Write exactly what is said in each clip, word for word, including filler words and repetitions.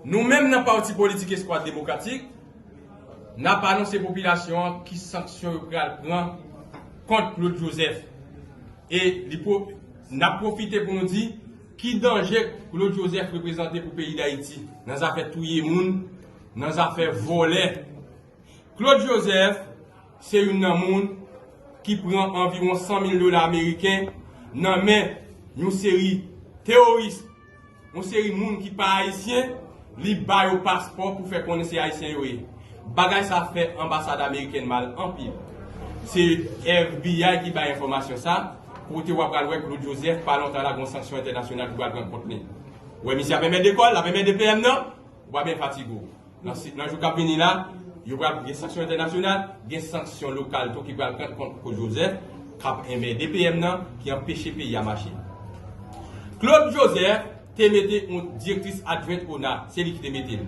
Nou menm nan pati politik Espoir Demokratik, n ap anonse popilasyon an ki sanksyon yo pral pran kont Claude Joseph. E li pwo-, n ap pwofite pou nou di ki danje Claude Joseph reprezante pou peyi Dayiti nan zafè touye moun, nan zafè vòlè. Claude Joseph se youn nan moun ki pran anviwon san mil dola ameriken nan men yon seri teworis, yon seri moun ki pa ayisyen, li ba yo paspò pou fè konnen se ayisyen yo ye. Bagay sa fè anbasad amerikèn mal anpil. Se F B I ki bay enfòmasyon sa, kote w ap pral wè Claude Joseph pa lontan la gon sanksyon entènasyonal ki pral pran kont li. Ou wè misye ap enmède kò l, l ap enmède P M nan, ou pa byen fatige w. Nan, si- nan jou k ap vini la, yo pral gen sanksyon entènasyonal, gen sanksyon lokal tou ki pral pran kont Claude Joseph, k ap enmède P M nan, ki anpeche peyi a mache. Claude Joseph te mete yon direktris adjwent ona, se li ki te mete l.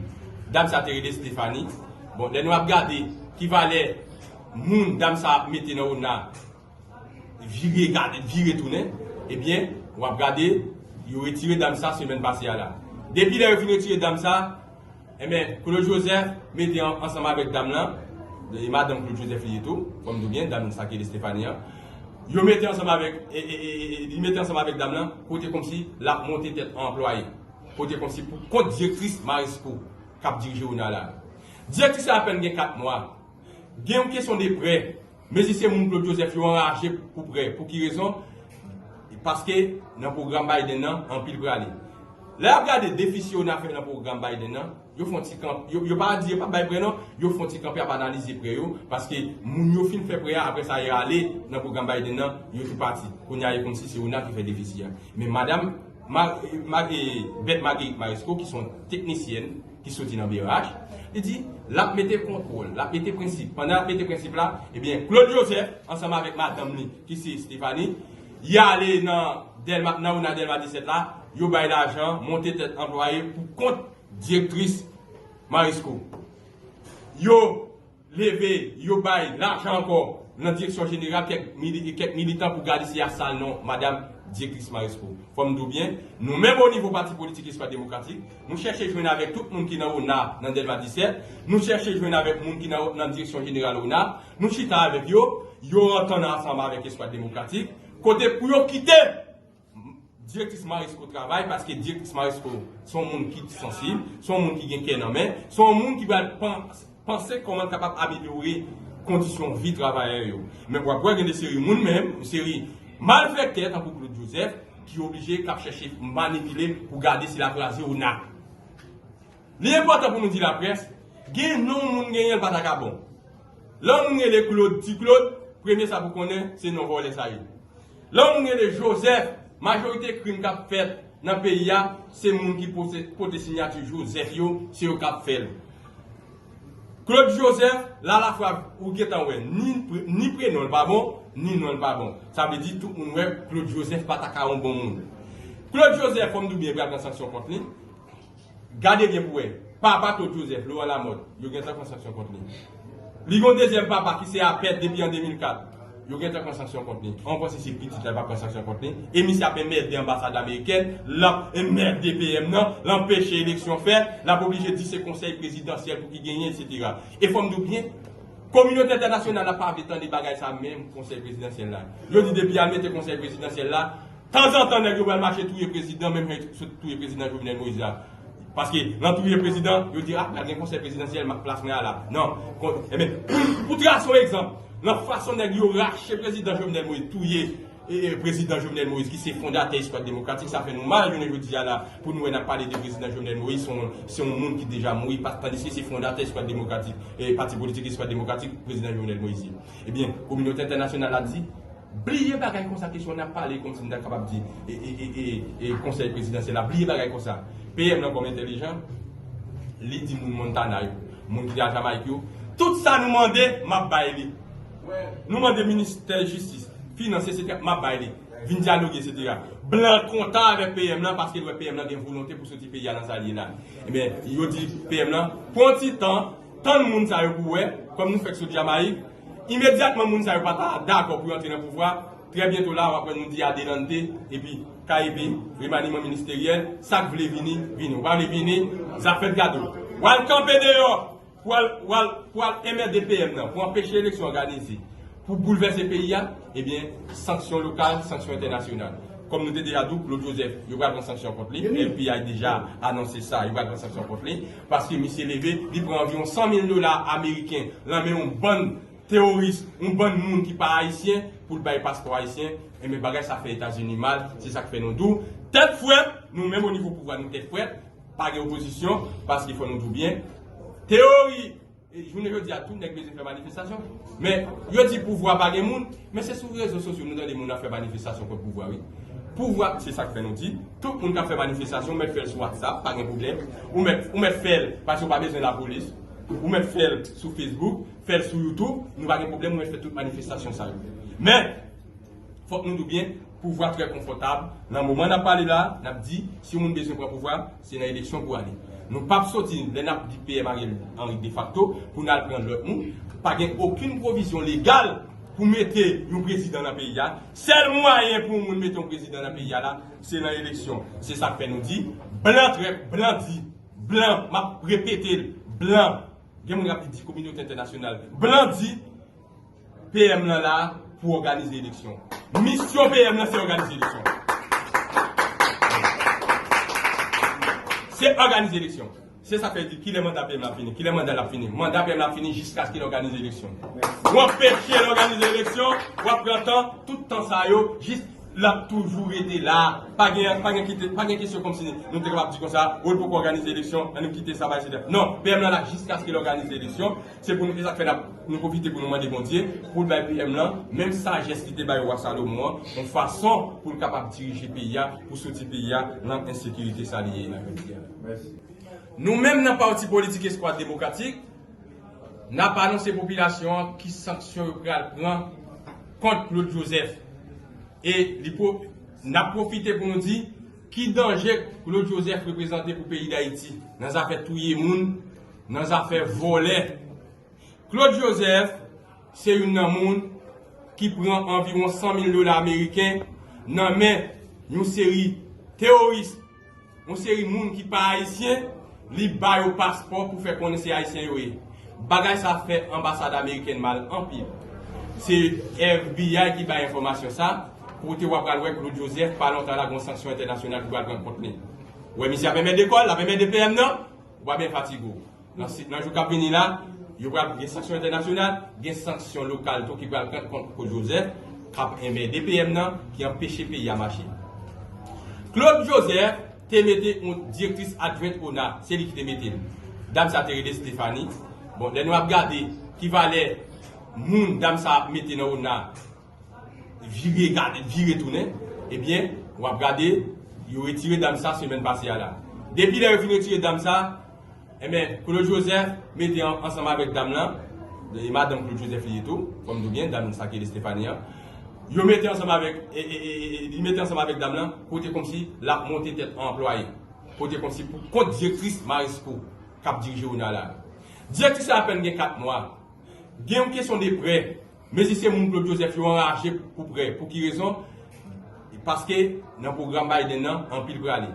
Dam sa te rele Stephanie. Bon, lè nou ap gade ki valè moun dam sa ap mete nan ona, vire gade, vire tounen, ebyen, w ap gade, yo retire dam sa semèn pase a la. Depi lè yo fin retire dam sa, enben, Claude Joseph mete an- ansanm avèk dam lan, e madanm Claude Joseph li ye tou, fò m di w byen, dam sa ki rele Stephanie an, yo mete ansanm avèk, e, e, e, e, li mete ansanm avèk dam lan, kote kòmsi l ap monte tèt anplwaye, kote kòmsi pou kont direktris Marisco k ap dirije ona la. Direktris la apèn gen kat mwa. Gen yon kesyon de prè. Mezi se moun Claude Joseph yo anraje pou prè. Pou ki rezon? Paske nan pwogram Biden nan, anpil prale. Lè y ap gade defisi ona fè nan pwogram Biden nan, yo fè yon ti kanp-, yo, yo pa di yo pa bay prè non, yo fè yon ti kanpe ap analize prè yo, paske moun yo fin fè prè a, apre sa yo ale nan pwogram Biden nan, yo tou pati. Kounye a e kòmsi se ona ki fè defisi a. Men madanm Ma-, Ma-, e, Beth Marguerite Marisco, ki se yon teknisyèn ki soti nan B R H, li di l ap mete kontwòl, l ap mete prensip. Pandan l ap mete prensip la, ebyen, Claude Joseph, ansanm avèk madanm li, ki se Stephanie, y ale nan Dèlma, nan ona Dèlma disèt la, yo bay lajan, monte tèt anplwaye pou kont direktris Marisco. Yo leve, yo bay lajan ankò nan direksyon jeneral kèk mili-, kèk militan pou gade si y a sal non madanm direktris Marisco. Fò m di w byen, nou menm o nivo pati politik Espoir Demokratik, nou chèche jwenn avèk tout moun ki nan ona nan Dèlma disèt, nou chèche jwenn avèk moun ki nan, nan direksyon jeneral ona, nou chita avèk yo, yo antann ansanm avèk Espoir Demokratik, kote pou yo kite direktris Marisco travay, paske direktris Marisco se yon moun ki sansib, se yon moun ki gen kè nan men, se yon moun ki pral pan-, panse kòman l kapab amelyore kondisyon vi travayè yo. Men w ap wè gen de seri moun menm, yon seri malfektè tankou Claude Joseph, ki oblije k ap chèche manipile pou gade si l a kraze ona. Li enpòtan pou nou di laprès, gen non moun genyen l pa ta ka bon. Lè yon moun rele Claude, Ti Claude, premye sa pou konnen, se non vòlè sa ye. Lè yon moun rele Joseph, majorite krim k ap fèt nan peyi a, se moun ki pote, pote siyati Joseph yo, se yo k ap fè l. Claude Joseph, lalafwa ou gentan wè, ni, ni prenon l pa bon, ni non l pa bon. Sa vle di tout moun wè Claude Joseph pa ta ka yon bon moun. Claude Joseph, fò m di w byen, pral pran sanksyon kont li. Gade byen pou wè. Papa Claude Joseph, Laurent Lamothe, yo gentan pran sanksyon kont li. Li gon dezyèm papa ki se Apèd depi an de mil kat. Yo gentan pran sanksyon kont li. An panse se pitit la pa pran sanksyon kont li. E misye ap enmède anbasad amerikèn, l ap enmède P M nan, l anpeche eleksyon fèt, l ap oblije di se konsèy prezidansyèl pou ki genyen, etsetera. E fò m di w byen, kominote entènasyonal la pa vle tande bagay sa menm konsèy prezidansyèl la. Yo di depi y al mete konsèy prezidansyèl la, tanzantan nèg yo pral mache touye prezidan, menm jan yo sot touye prezidan Jovenel Moïse la. Paske nan touye prezidan, yo di, a, pral gen konsèy prezidansyèl, ma-, plas mwen a la. Non. Kon-, enben, pou, pou trase yon egzanp, nan fason nèg yo rache prezidan Jovenel Moïse, touye, e, e, prezidan Jovenel Moïse, ki se fondatè Espoir Demokratik, sa fè nou mal jounen jodi a la, pou nou wè n ap pale de prezidan Jovenel Moïse, se yon, se yon moun ki deja mouri, pa, tandiske se fondatè Espoir Demokratik, e, pati politik Espoir Demokratik, prezidan Jovenel Moïse ye. Ebyen, kominote entènasyonal la di, bliye bagay konsa, kesyon n ap pale kòmsi n ta kapab di, e, e, e, e, e konsèy prezidansyèl la, bliye bagay konsa. P M nan kòm entèlijan, li di moun Montana yo, moun ki te al Jamayik yo, tout sa nou mande, m ap bay li. Nou mande ministè jistis, finans, etsetera, m ap bay li. Vin dyaloge, etsetera. Blan kontan avèk P M nan paske l wè P M nan gen volonte pou soti peyi a nan sa l ye la. Ebyen, yo di P M nan, pran ti tan, tann moun sa yo pou wè, kòm nou fèk sot Jamayik, imedyatman moun sa yo pa ta dakò pou yo antre nan pouvwa, trè byento la, w ap wè nou di adelante, epi K E P, remaniman ministeryèl, sa k vle vini, vini. Ou pa vle vini, Zafè gado. W al kanpe deyò pou al, pou al, pou al enmède P M nan, pou anpeche eleksyon òganize, pou boulvèse peyi a, ebyen, sanksyon lokal, sanksyon entènasyonal. Kòm nou te deja di w, Claude Joseph, yo pral pran sanksyon kont li, F B I deja anonse sa, yo pral pran sanksyon kont li, paske misye leve, li pran anviwon san mil dola ameriken nan men yon bann teworis, yon bann moun ki pa ayisyen, pou l bay paspò ayisyen, enben bagay sa fè Etazini mal, se sa k fè nou di w, tèt frèt, nou menm o nivo pouvwa, nou tèt frèt, pa gen opozisyon, paske fò nou di w byen, tewori, e, jounen jodi a, tout nèg bezwen fè manifestasyon, men yo di pouvwa pa gen moun, men se sou rezo sosyo nou tande moun ap fè manifestasyon kont pouvwa, wi. Pouvwa, se sa k fè nou di, tout moun k ap fè manifestasyon, ou mèt fè l sou WhatsApp, pa gen pwoblèm, ou mèt, ou mèt fè l, paske ou pa bezwen lapolis, ou mèt fè l sou Facebook, fè l sou YouTube, nou pa gen pwoblèm, ou mèt fè tout manifestasyon sa yo. Men, fòk nou di w byen, pouvwa trè konfòtab. Nan moman n ap pale la, n ap di, si yon moun bezwen pran pouvwa, se nan eleksyon pou ale. Nou p ap soti, lè n ap di P M Ariel Henry defakto, pou n al pran lòt moun. Pa gen okenn pwovizyon legal pou mete yon prezidan nan peyi a. Sèl mwayen pou yon moun mete yon prezidan nan peyi a la, se nan eleksyon. Se sa k fè nou di, blan trè, blan di, blan, m ap repete l, blan. Gen moun k ap di, di kominote entènasyonal. Blan di, P M nan la pou òganize eleksyon. Misyon P M nan se òganize eleksyon. Se òganize eleksyon. Se sa k fè di, kilè manda P M la fini? Kilè manda l ap fini? Manda P M la fini jiskaske l òganize eleksyon. Ou anpeche l òganize eleksyon, w ap pran tan, tout tan sa yo, jis l ap toujou rete la. Pa gen, pa gen kite, pa gen kesyon kòmsi nou te kapab di konsa, o, l poko òganize eleksyon, ann nou kite sa bay se dèt. Non, P M nan la jiskaske l òganize eleksyon. Se pou nou, se sa k fè n ap, nou pwofite pou nou mande Bondye, pou l bay P M nan, menm sajès li te bay wa Salomon an, yon fason pou l kapab dirije peyi a, pou soti peyi a nan ensekirite sa li ye la jodi a. Nou menm nan pati politik Espwa Demokratik, n ap anonse popilasyon an ki sanksyon yo pral pran kont Claude Joseph. E li pwo-, n ap pwofite pou nou di ki danje Claude Joseph reprezante pou peyi Dayiti nan zafè touye moun, nan zafè vòlè. Claude Joseph se youn nan moun ki pran anviwon san mil dola ameriken nan men yon seri teworis, yon seri moun ki pa ayisyen, li ba yo paspò pou fè konnen se ayisyen yo ye. Bagay sa fè anbasad amerikèn mal anpil. Se F B I ki bay enfòmasyon sa, kote w ap pral wè Claude Joseph pa lontan la gen yon sanksyon entènasyonal ki pral pran kont li. Ou wè misye ap enmède kò l, l ap enmède P M nan, ou pa byen fatige w. Nan si-, nan jou k ap vini la, yo pral gen sanksyon entènasyonal, gen sanksyon lokal tou ki pral pran kont Claude Joseph, k ap enmède P M nan, ki anpeche peyi a mache. Claude Joseph te mete yon direktris adjwent ona, se li ki te mete l. Dam sa te rele Stephanie. Bon, lè nou ap gade ki valè moun dam sa ap mete nan ona, vire gade, vire tounen, ebyen, w ap gade, yo retire dam sa semèn pase a la. Depi lè yo fin retire dam sa, enben, Claude Joseph mete an-, ansanm avèk dam lan, e madanm Claude Joseph li ye tou, fò m di w byen, dam sa ki rele Stephanie an, yo mete ansanm avèk, e, e, e, e, li mete ansanm avèk dam lan, kote kòmsi l ap monte tèt anplwaye, kote kòmsi pou kont direktris Marisco k ap dirije ona la. Direktris la apèn gen kat mwa. Gen yon kesyon de prè. Mezi se moun Claude Joseph yo anraje pou prè. Pou ki rezon? Paske nan pwogram Biden nan, anpil prale.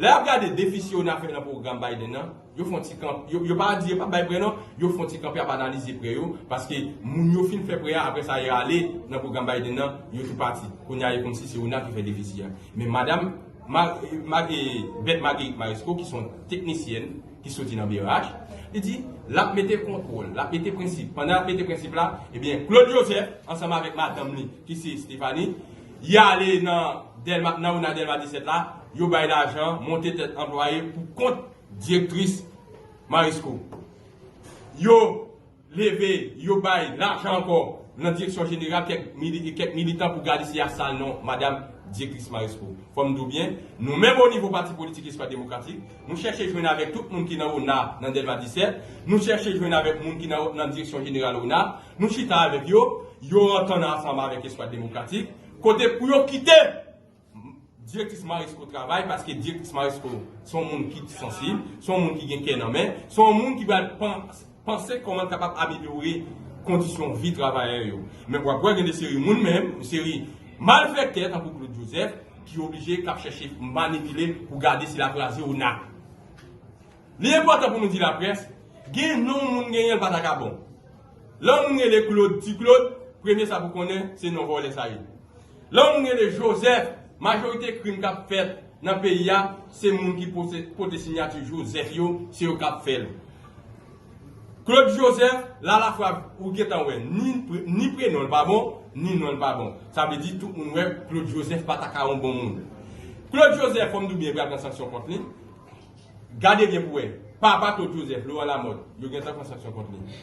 Lè y ap gade defisi ona fè nan pwogram Biden nan, yo fè yon ti kanp-, yo, yo pa di yo pa bay prè non, yo fè yon ti kanpe ap analize prè yo, paske moun yo fin fè prè a, apre sa yo ale nan pwogram Biden nan, yo tou pati. Kounye a, e kòmsi se ona ki fè defisi a. Men madanm Ma-, Ma-, e, Beth Marguerite Marisco, ki se yon teknisyèn ki soti nan B R H, li di, l ap mete kontwòl, l ap mete prensip. Pandan l ap mete prensip la, ebyen, Claude Joseph, ansanm avèk madanm li, ki se Stephanie, y ale nan Dèlma, nan ona Dèlma disèt la, yo bay lajan, monte tèt anplwaye pou kont direktris Marisco. Yo leve, yo bay lajan ankò nan direksyon jeneral kèk mili-, kèk militan pou gade si y a sal non madanm direktris Marisco. Fò m di w byen, nou menm o nivo pati politik Espwa Demokratik, nou chèche jwenn avèk tout moun ki nan ona nan Dèlma disèt, nou chèche jwenn avèk moun ki nan, nan direksyon jeneral ona, nou chita avèk yo, yo antann ansanm avèk Espwa Demokratik, kote pou yo kite direktris Marisco travay, paske direktris Marisco se yon moun ki sansib, se yon moun ki gen kè nan men, se yon moun ki pral pan-, panse kòman l kapab amelyore kondisyon vi travayè yo. Men w ap wè gen de seri moun menm, yon seri malfektè tankou Claude Joseph, ki oblije k ap chèche manipile pou gade si l a kraze ona. Li enpòtan pou nou di laprès, gen non moun genyen l pa ta ka bon. Lè yon moun rele Claude, Ti Claude, premye sa pou konnen, se non vòlè sa ye. Lè yon moun rele Joseph, majorite krim k ap fèt nan peyi a, se moun ki pote, pote siyati Joseph yo, se yo k ap fè l. Claude Joseph, la la fwa ou gentan wè, ni, ni prenon l pa bon, ni non l pa bon. Sa vle di tout moun wè Claude Joseph pa ta ka yon bon moun. Claude Joseph, fò m di w byen, pral pran sanksyon kont li. Gade byen pou wè. Papa Claude Joseph, Laurent Lamothe, yo gentan pran sanksyon kont li.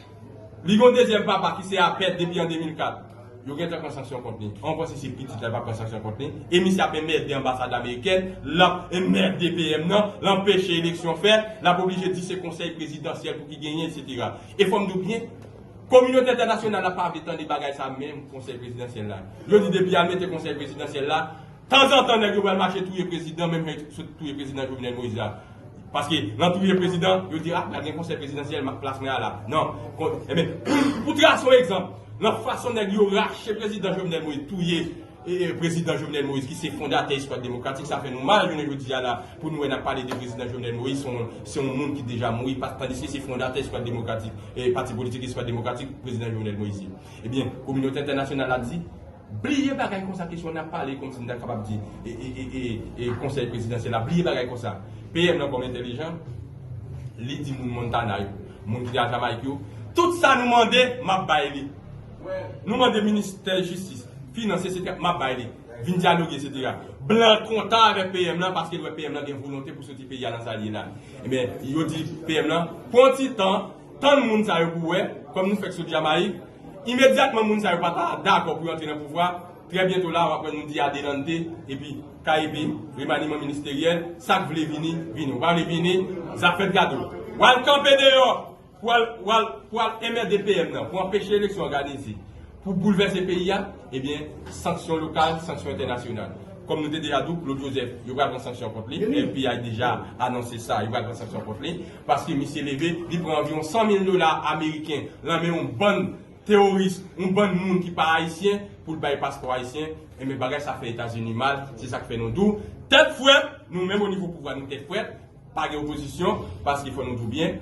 Li gen yon dezyèm papa ki se Apèd depi an de mil kat. Yo gentan pran sanksyon kont li. An panse se pitit la pa pran sanksyon kont li. E misye ap enmède anbasad amerikèn, l ap enmède P M nan, l anpeche eleksyon fèt, l ap oblije di se konsèy prezidansyèl pou ki genyen, etsetera. E fò m di w byen, kominote entènasyonal la pa vle tande bagay sa menm konsèy prezidansyèl la. Yo di depi y al mete konsèy prezidansyèl la, tanzantan nèg yo pral mache touye prezidan, menm jan yo sot touye prezidan Jovenel Moïse la. Paske nan touye prezidan, yo di, a, pral gen konsèy prezidansyèl, ma, plas mwen a la. Non. Kon, ebyen, pou trase yon egzanp, nan fason nèg yo rache prezidan Jovenel Moïse, touye e, e, prezidan Jovenel Moïse, ki se fondatè Eskwad Demokratik, sa fè nou mal jounen jodi a la, pou nou wè n ap pale de prezidan Jovenel Moïse, se yon, se yon moun ki deja mouri, pa, tandiske se fondatè Eskwad Demokratik, e, pati politik Eskwad Demokratik, prezidan Jovenel Moïse ye. Ebyen, kominote entènasyonal la di, bliye bagay konsa, kesyon n ap pale kòmsi n ta kapab di, e, e, e, e, e konsèy prezidansyèl la, bliye bagay konsa. P M nan kòm entèlijan, li di moun Montana yo, moun ki te al Jamayik yo, tout sa nou mande, m ap bay li. Nou mande ministè jistis, finans, etsetera, m ap bay li. Vin dyaloge, etsetera. Blan kontan avèk P M nan paske l wè P M nan gen volonte pou soti peyi a nan sa l ye la. Ebyen, yo di P M nan, pran ti tan, tann moun sa yo pou wè, kòm nou fèk sot Jamayik, imedyatman moun sa yo pa ta dakò pou yo antre nan pouvwa, trè byento la, w ap wè nou di adelante, epi K E P, remaniman ministeryèl, sa k vle vini, vini. Ou pa vle vini, zafè gado. W al kanpe deyò, pou al, pou al, pou al enmède P M nan, pou anpeche eleksyon òganize, pou boulvèse peyi a, ebyen, sanksyon lokal, sanksyon entènasyonal. Kòm nou te deja di w, Claude Joseph, yo pral pran sanksyon kont li, F B I deja anonse sa, yo pral pran sanksyon kont li, paske misye leve, li pran anviwon san mil dola ameriken, nan men yon bann teworis, yon bann moun ki pa ayisyen, pou l bay paspò ayisyen, ebyen, bagay sa fè Etazini mal, se sa k fè nou di w, tèt frèt, nou menm o nivo pouvwa, nou tèt frèt, pa gen opozisyon, paske fò nou di w byen,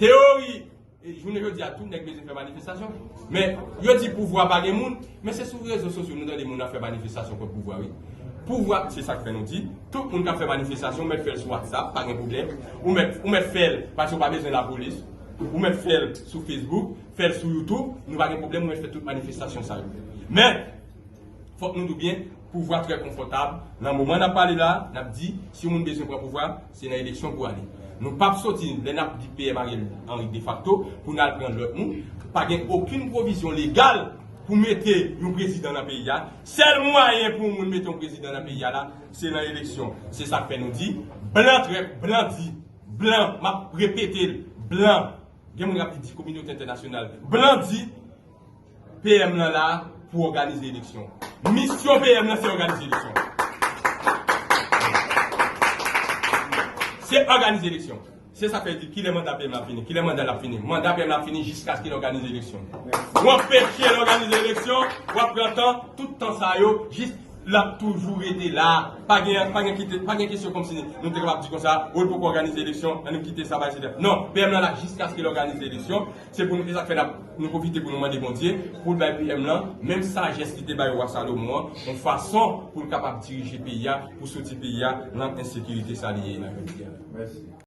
tewori, e, jounen jodi a, tout nèg bezwen fè manifestasyon. Men, yo di pouvwa pa gen moun, men se sou rezo sosyo nou tande moun ap fè manifestasyon kont pouvwa, wi. Pouvwa, se sa k fè nou di, tout moun k ap fè manifestasyon, ou mèt fè l sou WhatsApp, pa gen pwoblèm. Ou mèt, ou mèt fè l, paske ou pa bezwen lapolis. Ou mèt fè l sou Facebook, fè l sou YouTube, nou pa gen pwoblèm, ou mèt fè tout manifestasyon sa yo. Men, fòk nou di w byen, pouvwa trè konfòtab. Nan moman n ap pale la, n ap di, si yon moun bezwen pran pouvwa, se nan eleksyon pou ale. Nou p ap soti, lè n ap di P M Ariel Henry defakto, pou n al pran lòt moun. Pa gen okenn pwovizyon legal pou mete yon prezidan nan peyi a. Sèl mwayen pou yon moun mete yon prezidan nan peyi a la, se nan eleksyon. Se sa k fè nou di, blan trè, blan di, blan, m ap repete l, blan. Gen moun k ap di kominote entènasyonal. Blan di, P M nan la pou òganize eleksyon. Misyon P M nan se òganize eleksyon. Se òganize eleksyon. Se sa k fè di kilè manda P M nan ap fini. Kilè manda l ap fini. Manda P M nan ap fini jiskaske l òganize eleksyon. W anpeche l òganize eleksyon, w ap pran tan, tout tan sa yo, jis l ap toujou rete la. Pa gen, pa gen kite, pa gen kesyon kòmsi nou te kapab di konsa, o, l poko òganize eleksyon, ann nou kite sa bay, etsetera. Non, P M nan la jiskaske l òganize eleksyon. Se pou nou, se sa k fè n ap, nou pwofite pou nou mande Bondye, pou l bay P M nan, menm sajès li te bay wa Salomon an, yon fason pou l kapab dirije peyi a, pou soti peyi a nan ensekirite sa li ye la jodi a. Mèsi.